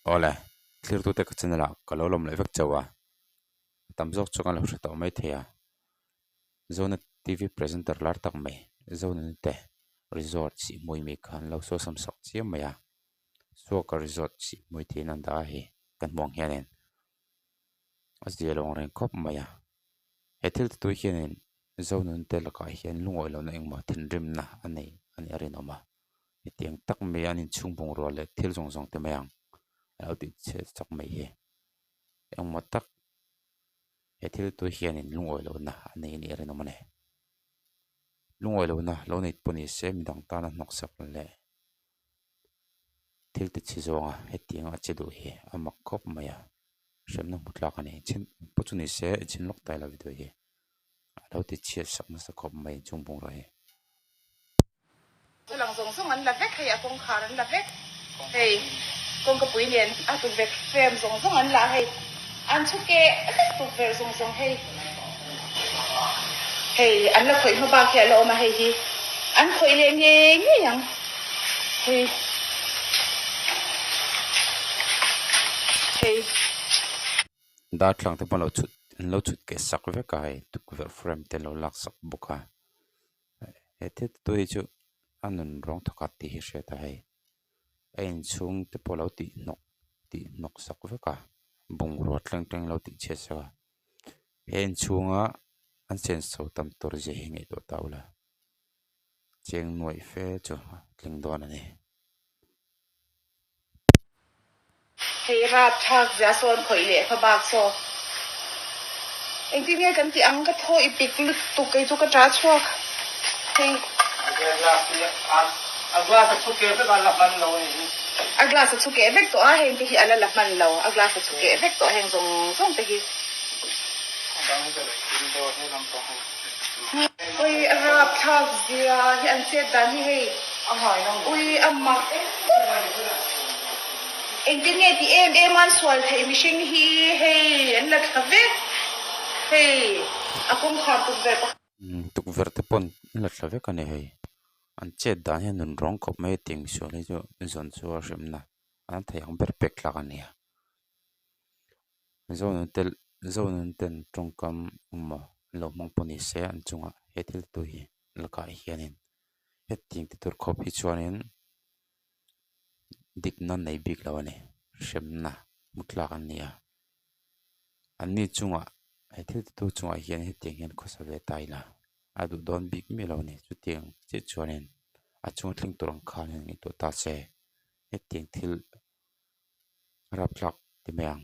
Awle, thlirtute ka channel ah ka lo lawm leh vek chauh a, a tam zawk chu kan lo hre tawh mai thei a, Zona TV presenter lar tak mai Zonunte resort sihhmui mi khan lo sawsam sak chiam mai a, Suaka resort sihhmui tiin an dah a hei kan hmuh ang hianin a zia lo ang reng khawp mai a, he thil ti tui hianin Zonunte lakah hian lungawi lohna engmaw thinrimna a nei a nih a rinawm a. Hetiang tak mai an inchhung bungrua leh thil zawng zawng te mai ang a lo tih chhiat chak mai hi. Engmaw tak he thil tui hianin lungawi lohna a nei a nih a rinawm a ni. Lungawi lohna lo nei pawh ni se midang tana hnawksak leh thil ti chhi zawnga hetianga a che duh hi a mak khawp mai a, hremna hmu tlak a ni. Chhin pawh chu ni se i chhin lawk ta ila video hi a lo ti chhiat sak nasa khawp mai inchhung bungrua hi. Chu lang zawng zawng an la vek hei a kawngkhar an la vek hei kawngkapui nen a tukverh frame zawng zawng an la hei an chhu keh vek tukverh zawng zawng hei hei an la khawih hma bak hi a la awm a hei hi an khawih leh ngei ngei ang hei hei. Darthlalang te pawh an lo chhut an lo chhut keh sak vek a hei tukverh frame te an lo lak sak bawk a. He thil te hi chu a nun rawng thawkhat tih hi hriat a hei a inchhung te pawh lo tih hnawk tih hnawk sak vek a bungrua thleng thleng lo tih chhiat sak a he inchhunga an senso tam tur zia hi ngaihtuah ta ula cheng nuaih fe chu a tling dawn a ni. Hei rapthlak zia sawn khawih leh kha bak saw engtin nge kan tih ang ka thaw i pik lutuk kei chu ka ta chhuak hei. A glass a chhu keh vek a la hman lo a ni hi. A glass a chhu keh vek tawh a heng te hi a la la hman lo a glass a chhu keh vek tawh heng zawng zawng te hi. A dang hi ka lo thil deuh a he lampang hi. Ui a rapthlak zia hi an chet dan hi hei ui a mak engtin nge ti em em a an sual theih mihring hi hei an la thla vek hei a kawngkhar tukverh pakhat. Tukverh te pawn an la thla vek a ni hei an chet dan hian nun rawng khawp mai a tiang misual hi chu zawn chu a hremna an theih ang ber pek tlak a nia. Zonun ten tawngkam emaw an lo hmang pawh ni se an chungah he thil tui hi lakah hianin hetiang ti tur khawp hi chuanin dikna nei bik lo a ni hremna hmu tlak an ni a anni chungah he thil titu chungah hian hetiang hian khawsa ve ta ila a duh dawn bik miah lo a ni chutiang chiah chuanin a chunga thleng tur ang khan hian ngaihtuah ta se hetiang thil. Rapthlak ti mai ang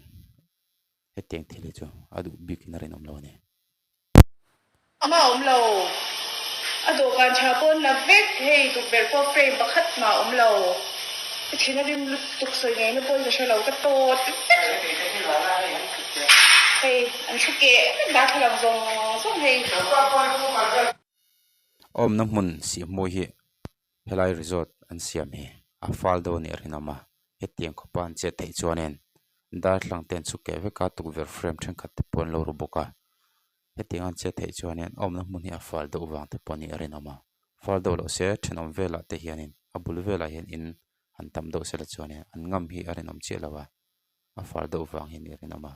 hetiang thil hi chu a duh bik in a rinawm lo a ni. Ama awm lo. A dawhkan tha pawh an la vek hei tukverh pawh frame pakhat mah a awm lo. Ka thin a rim lutuk sawi ngei na pawhin ka hre lo ka tawt vek. Hei an thu keh vek darthlalang zawng zawng hei. Awmna hmun sihhmui hi Helai resort an siam hi a fal deuh a nih a rinawm a, hetiang khawpa an chet theih chuanin darthlalang te an chhuk keh vek a, tukverh frame thenkhat te pawh an lo ru bawk a, hetiang an chet theih chuanin awmna hmun hi a fal deuh vang te pawh a nih a rinawm a, fal deuh loh se thenawm velah te hianin a bul velah hian in han tam deuh sela chuanin an ngam hi a rinawm chiah lo a, a fal deuh vang hi a nih a rinawm a.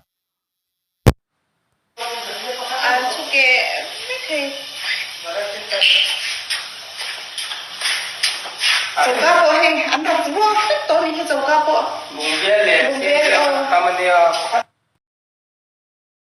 An thu keh vek hei. Choka pawh hei an rawk ruak vek tawh a ni hi choka pawh. Bungbel leh Bungbel aw. Tam a nia.